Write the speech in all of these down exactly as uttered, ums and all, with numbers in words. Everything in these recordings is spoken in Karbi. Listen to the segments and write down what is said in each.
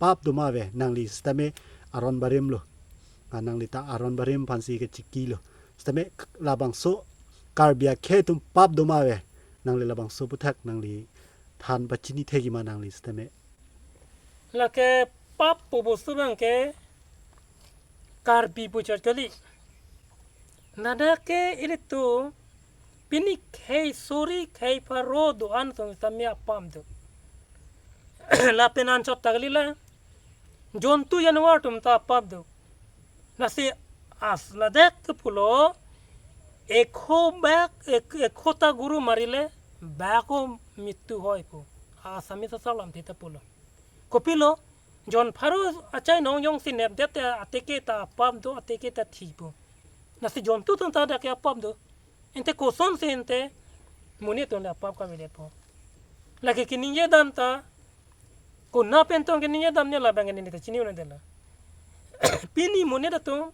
pap doma ave nangli sitame aron barim lo. Ah, nangli ta aron barim aphansi kechiki lo. Sitame labangso Karbi akhei atum pap doma ave nangli labangso aputhak nangli than pachini thekji ma nangli sitame. Lake pap pu bostu abangke Karbi pu chot kali. Ladak ke ilitum pini khei suri khei pharo do-an atum sitame apap do. Lapen anchot ta kali la jontu janwar atum ta apap do. Lasi as ladak ke pulo ekho bak ek, ekho ta guru marile bako mitu hoi pu. Assamese asar lamthe ta pulo. Kopilo jon pharo achai nong jongsi nepdet te ateke ta apap do, ateke ta thik pu. Lasi jontu atum ta dak ke apap do. Ante kosonsi ante monit atum le apap kavedet po. Lake keningje dam ta kona pen tong keningje dam ne labang keningje ta chini un-e detlo. Pini monit atum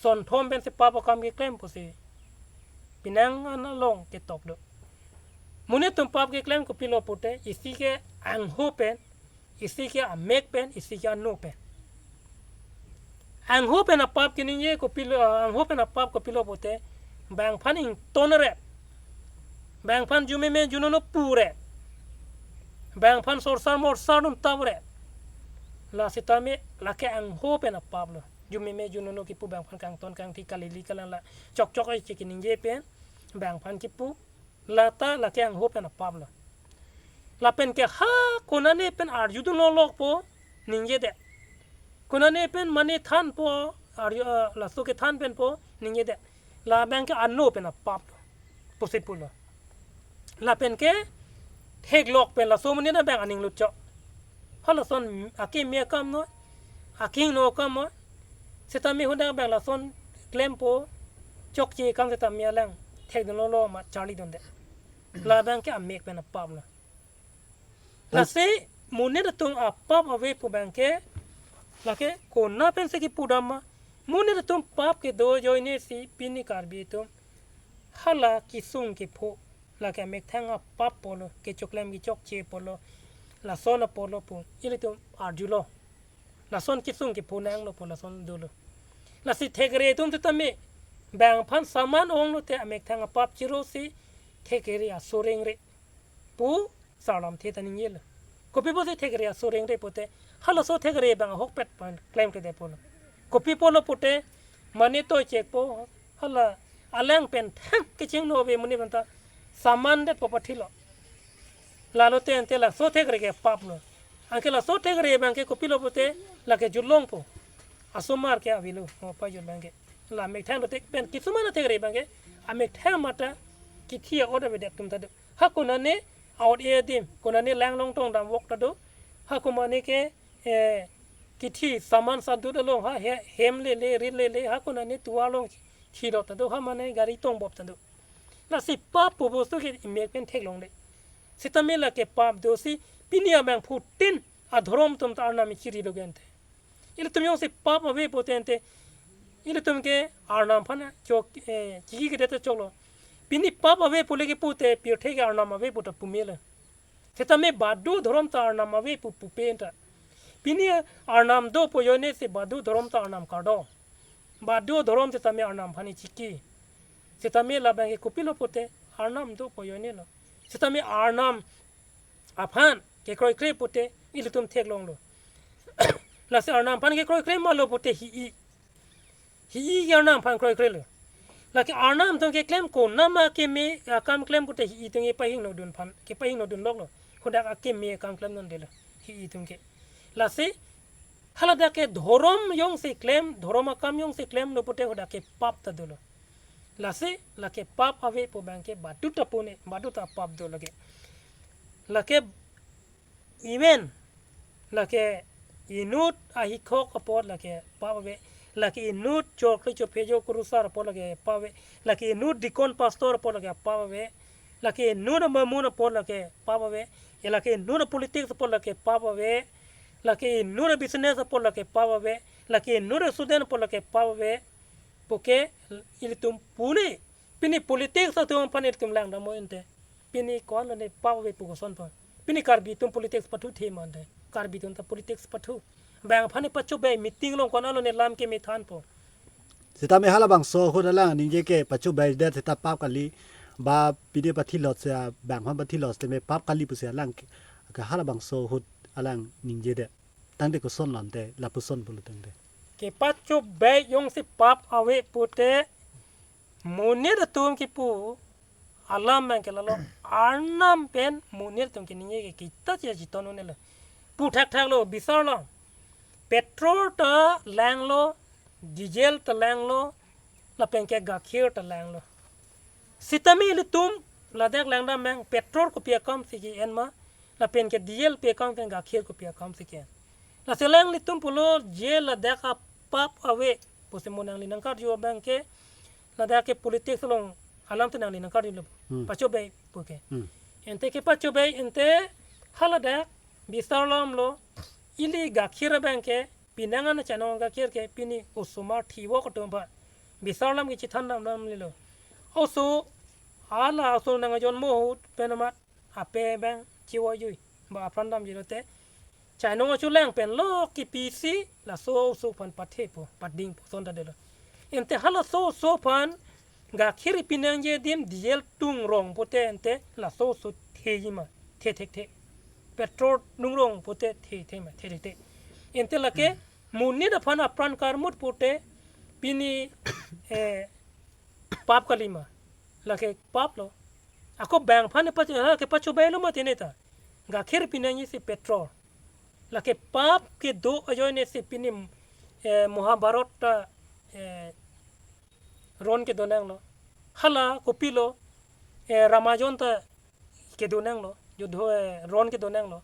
sonthom pensi pap akam keklem pusi penang an along ketop do. Monit atum pap keklem kopilo pute isi ke angho pen, isi ke amek pen, isi ke ano pen. Angho pen apap keningje kopilo, ah, angho pen apap kopilo pute bang aphan ingtonre, bang aphan jumeme junono pure, bang aphan sorsar morsar atum tapre. La sitame lake angho pen apap lo. Jumeme junono kipu bang aphan kangton kangthi kalili kalang la chokchok ai che keningje pen bang aphan kipu. Lata lake angho pen apap lo. Lapen ke ha konane pen arjudun lolok po ningjedet. Konane pen mane than po arju, ah, laso kethan pen po ningjedet. Labang ke ano pen apap lo pusi pulo. Lapen ke theklok pen laso monit abang aning lutchok. Halason akeme akam noi, akehingno akam noi. Sitame hadak abang lason klempo chokche akam sitame alang thekdun lolo ma charlidunde. Labang ke amek pen apap lo. Lasi monit atum apap ave pu abang ke lake kona pensi kipu dam ma. Monit atum pap kedo ajoine si pini Karbi atum hala kesung kepho lake amethang apap apotlo, kechoklem kechokche apotlo, lason apotlo pu ilitum arjulo. Lason kesung kepho nanglo pu lason dolo. Lasi thekre atum sitame bang aphan saman onglo te amethang apap chiro si thekre aso rengre pu asar lamthe ta ningjelo. Kopi pusi thekre aso rengre pute halaso thekre abang ahokpet pen klemkledet pulo. Kopi pulo pute mane toichekpo hala alang pen thang kechingno ave monit aphanta saman detpo pathilo. Lalo te ante laso thekre ke apap lo. Anke laso thekre abang ke kopilo pute lake julongpo. Asomar ke avelo, mo pa jul abang ke. La amethang lote pen kisuman thekre abang ke amethang mata kithi a-order avedet atum ta do. Ha konane out adim, konane langlong tong damvok ta do. Ha konane ke, eh, kithi saman sadut along ha he-, hem lele, rit lele, ha konane tovar along thidok ta do, ha mane gari tongbop ta do. Lasi pap pu bostu ke imek pen theklongle. Sitame lake pap do si pini abang phutin adhorom atum ta arnam chiri do gente. Ilitum jongsi pap ave pute ante ilitum ke arnam aphan chok, eh, chiki kedet ta choklo. Pini pap ave pule kepute pirthe ke arnam ave pu ta pumelo. Sitame badu dhorom ta arnam ave pu pupe anta. Pini arnam dopo ajoine si badu dhorom ta arnam kardo. Badu dhorom sitame arnam aphan chiki. Sitame labang ke kopilo pute arnam dopo ajoine lo. Sitame arnam aphan kekroikre pute ilitum theklonglo. Lasi arnam aphan kekroikre malo pute hi-i. Hi-i ke arnam aphan kroikrelo. Lake arnam atum keklem konama keme akam klem pute hi-i atum kepahingno dun aphan, kepahingno dunloklo. Hadak akeme akam klemdundelo hi-i atum ke. Lasi haladak ke dhorom jongsi klem, dhorom akam jongsi klemlo pute hadak ke pap ta dolo. Lasi lake pap ave pu abang ke badu ta pu ne, badu ta pap do lake. Lake even lake inut ahikhok apot lake pap ave. Lake inut chokle chophejo kurusar apot lake pap ave. Lake inut deacon pastor apot lake pap ave. Lake inut amamun apot lake pap ave. E lake inut politics apot lake pap ave. Lake inut business apot lake pap ave. Lake inut student apot lake pap ave. Puke ilitum pu ne. Pini politics atum aphan ilitum lang dam mo ante. Pini ko-an lone pap ave pu koson pa. Pini Karbi atum politics pathu the ma ante. Karbi atum ta politics pathu. Bang aphan ne pachobei, meeting along konatlo ne lam kemethanpo. Sitame halabangso ahut alang ningje ke pachobei det seta pap kali, ba pine pathilot se, bang aphan pathilot sitame pap kali pusi alang ke, ke halabangso ahut alang ningje det. Tangte koson lo ante, lapuson pulo tangte. Kepachobei jongsi pap ave pute, monit atum kipu alam abang ke lalo, Arnam pen monit atum keningje ke kita cia chiton unelo. Pu thakthak lo, bisar lo. Petrol ta langlo, diesel ta langlo, lapen ke gakhir ta langlo. Sitame ilitum ladak langdam abang petrol kopi akam si ke-en ma, lapen ke diesel pi akam pen gakhir kopi akam si ke-en. Lasi alanglitum pulo je ladak apap ave pusi mo nangli nangkarju abang ke, ladak ke politics along alam te nangli nangkarjulo. Hmm. Pachobei pu ke. Hmm. Ante kepachobei ante haladak bisar lam lo, ili gakhir abang ke, pinangan chano gakhir ke pini osomar thivo kotum ba. Bisar lam ke chithan dam dam lilo. Oso, ala oso nang ajon mohut pen amat ape abang chivo jui. Ba apran damji lote, chainong achulang pen lo kepisi, laso oso aphan pathepo, padingpo, sonta detlo. Ante halaso oso aphan gakhir pinangji adim diesel tungrong pute ante laso oso theji ma, the thekthe. Petrol tungrong pute the the ma, the thekthe. Ante lake monit aphan apran karmut pute pini, eh, pap kali ma. Lake pap lo. Ako bang aphan ne pacho, ha, kepachobei lo mati neta. Gakhir pinangji si petrol. Lake pap kedo ajoine si pini, eh, Mahabharat ta, eh, ron kedo nanglo. Hala kopilo, eh, Ramajon ta kedo nanglo. Judho, eh, ron kedo nanglo.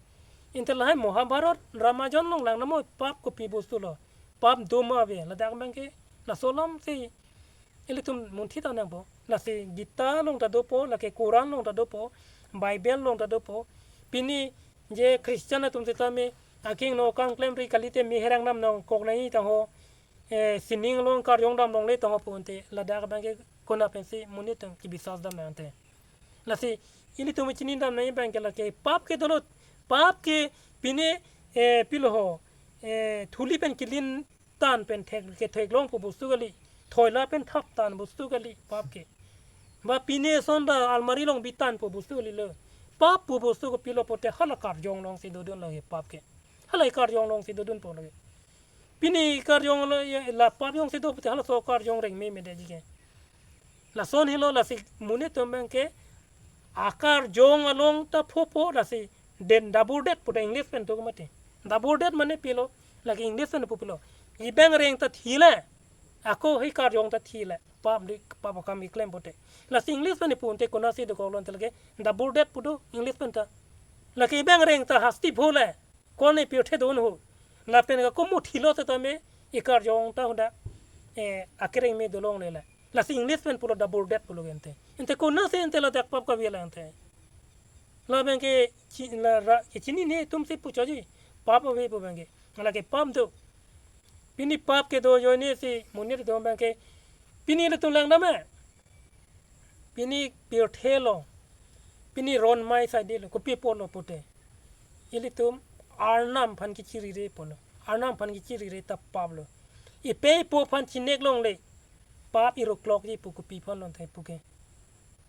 Ante lahai Mahabharat, Ramajon along lang namo pap kopi bostu lo. Pap do ma ave, ladak abang ke, laso alam si ilitum munthi ta nangpo. Lasi Gita along ta dopo, lake Quran along ta dopo, Bible along ta dopo. Pini je Christian atum sitame, akeng no kangklemri kalite meherang nam nangkok nangji tangho, eh, sining along karjong dam longle tangho pu ante, ladak abang ke konat pensi monit atum kebisas dam nang ante. Lasi ilitum chini dam nangji abang ke lake pap ke dolo, pap ke pine, eh, pilo ho, eh, thuli pen kilin tan pen thek, ketheklongpo bostu kali, thoila pen thap tan bostu kali pap ke. Ba pine sonta almari along bitanpo bostu kalilo. Pap pu bostu kopilo pute hala karjong along si dodun lake pap ke. Hala karjong along si dodunpo lake. Pini karjong lo ya, la pap jongsi do pute halaso karjong rengme me detji ke. Lason helo lasi monit atum abang ke akarjong along ta phopo lasi den daburdet pute English pen to mati. Daburdet mane pilo, lake English pen pu pilo. Ibang reng ta thile, ako hi karjong ta thile. Pap di, pap akam keklem pute. Lasi English pen pu ante konatsi dokok lo ante lake daburdet pu do English pen ta. Lake ibang reng ta hasti phole. Kone pirthe dun ho. Lapen ka komo thilo setame ikarjong ta hoda, eh, akereng me dolongle la. Lasi English pen pulo daburdet pulo ke ante. Ante konatsi ante ladak pap kave la ante. Labang ke chi-, la ra, kechinine atum si puchoji. Pap ave pu abang ke. Lake pap do. Pini pap kedo ajoine si monit atum abang ke. Pini ilitum lang dam ma. Pini pirthe lo, pini ron mai sai detlo, kopi apotlo pute. Ilitum Arnam aphan kechirire pulo. Arnam aphan kechirire ta pap lo. Ipe ipo aphan chinek longle, pap iroklokji pu kopi aphan lo ante pu ke.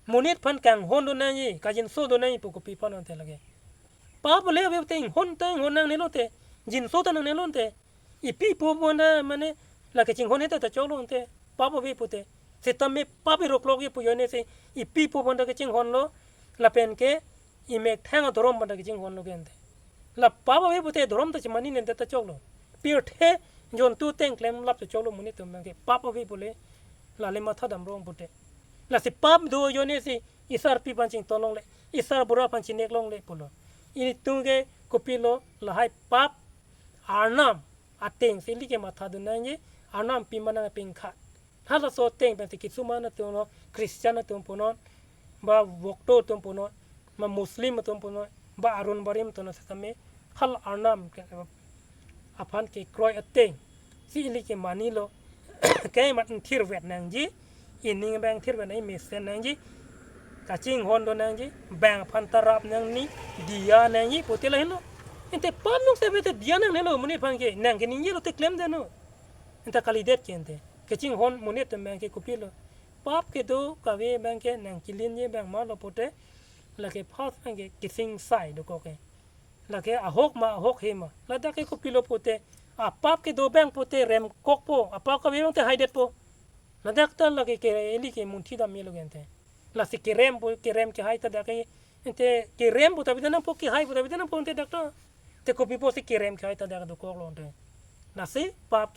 Monit aphan kanghon do nangji, kajinso do nangji pu kopi aphan lo ante lake. Pap le ave te inghon ta inghon nangne lo te, jinso ta nangne lo ante. Ipi ipo aphan ta mane la kachinghon heta ta choklo ante, pap ave pute. Setame pap iroklokji pu ajoine si ipi ipo aphan ta kachinghon lo, lapen ke imethang adhorom aphan ta kachinghon lo ke ante. La pap ave pute dhorom ta chimani nente ta choklo. Pirthe jontu ateng klem lap ta choklo monit atum abang ke pap ave pule. Lale matha dam rong pute. Lasi pap do ajoine si isarpi aphan chington longle, isarbura aphan chinek longle pulo. Ilitum ke kopilo lahai pap Arnam ateng si ili ke matha dun nangji, Arnam pi manang pingkha. Halaso ateng pensi kisuman atum lo, Christian atum punon, ba Vokto atum punon, ba Muslim atum punon, ba Arun Barim atum setame, hal Arnam ke, aphan kekroi ateng si ili ke manilo, ke mat ingthir vet nangji, ining abang thir vet nangji, mesen nangji, kachinghon do nangji, bang aphan ta rap nangji, diya nangji, pute lahenlo. Ante pap nung sebe te diya nangnelo monit aphan ke, nang keningje lote klemdetnon. Ante kalidet ke ante. Kachinghon monit atum abang ke kopilo. Pap kedo kave abang ke nang kelinje abang malo pote, lake first abang ke kisingsai dokok ke. Lake ahok ma ahok he ma. Ladak ke kopilo pote, apap kedo abang pote remkokpo, apap kave abang te haidetpo. Ladak ta lake ke eli ke munthi dam melo ke ante. Lasi kerempo, kerem kehai ta dak ke, ante kerempo tapi ta nangpo, kehaipo tapi ta nangpo ante dak ta. Te kopi pusi kerem kehai ta dak dokoklo ante. Lasi pap